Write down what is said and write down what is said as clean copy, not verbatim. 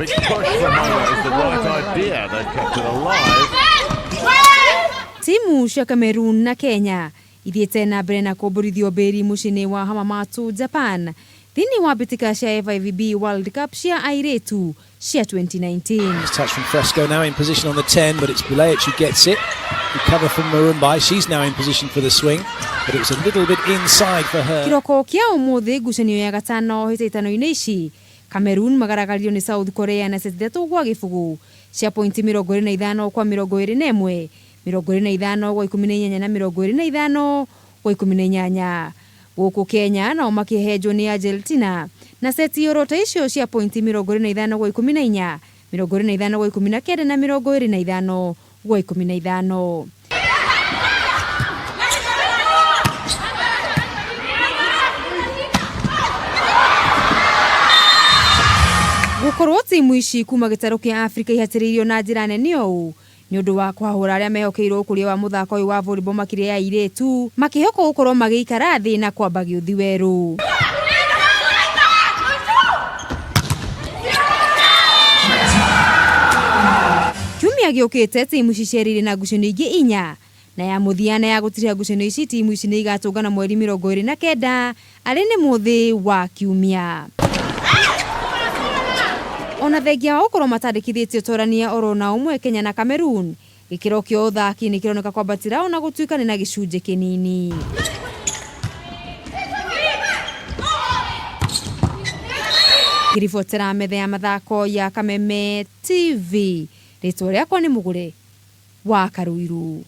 Big push from Mola is the right idea. They've kept it alive. Timu cia Cameroon na Kenya ithiĩte na mbere na kũmbũrithio mbĩri mũciĩ-inĩ wa Hamamatsu, Japan thĩinĩ wa mbĩtĩka cia FIVB World Cup cia airĩtu cia 2019. Nice touch from Fresco now in position on the 10, but it's Bulaich who gets it. Good cover from Murumbi. She's now in position for the swing, but it was a little bit inside for her. Kĩroko kĩa ũmũthĩ ngucanio ya gatano hĩtahĩtano-inĩ ici Cameroon magaragaririo nĩ South Korea na seti ithatũ gwa gĩbũgũ cia pointi 25 kwa 21, 25 gwa 18 na 25 gwa 18. Gũkũ Kenya nao makĩhehenjwo nĩ Argentina na seti oro ta icio cia pointi 25 gwa 14, 25 gwa 19 na 25 gwa 15. Gũkorwo timu ici kuma gĩtarũ kĩa Afrika ihatĩrĩirio na njĩra nene ũũ nĩ ũndũ wa kũhahũra arĩa mehokeirwo ũkũria wa mũthako ũyũ wa volleyball makĩria ya airĩtu makĩhokwo gũkorwo magĩikara thĩ na kwamba gĩũthi werũ. Kiumia gĩũkĩte timu ici cierĩ irĩ na ngucanio ingĩ inya na ya mũthia na ya gũtiriha ngucanio ici timu ici nĩ igatũngana mweri 29 arĩ nĩ mũthĩ wa kiumia. Ona thengia wa gũkorwo matandĩkithĩtie ũtorania oro na ũmwe Kenya na Cameroon, gĩkĩro kĩa ũthaki nĩ kĩroneka kwambatĩra ona gũtuĩka nĩ na gĩcunjĩ kĩnini. Ngĩribotera metha ya mathako ya Kameme TV, rĩtwa rĩakwa nĩ Mũgũre wa Karũirũ.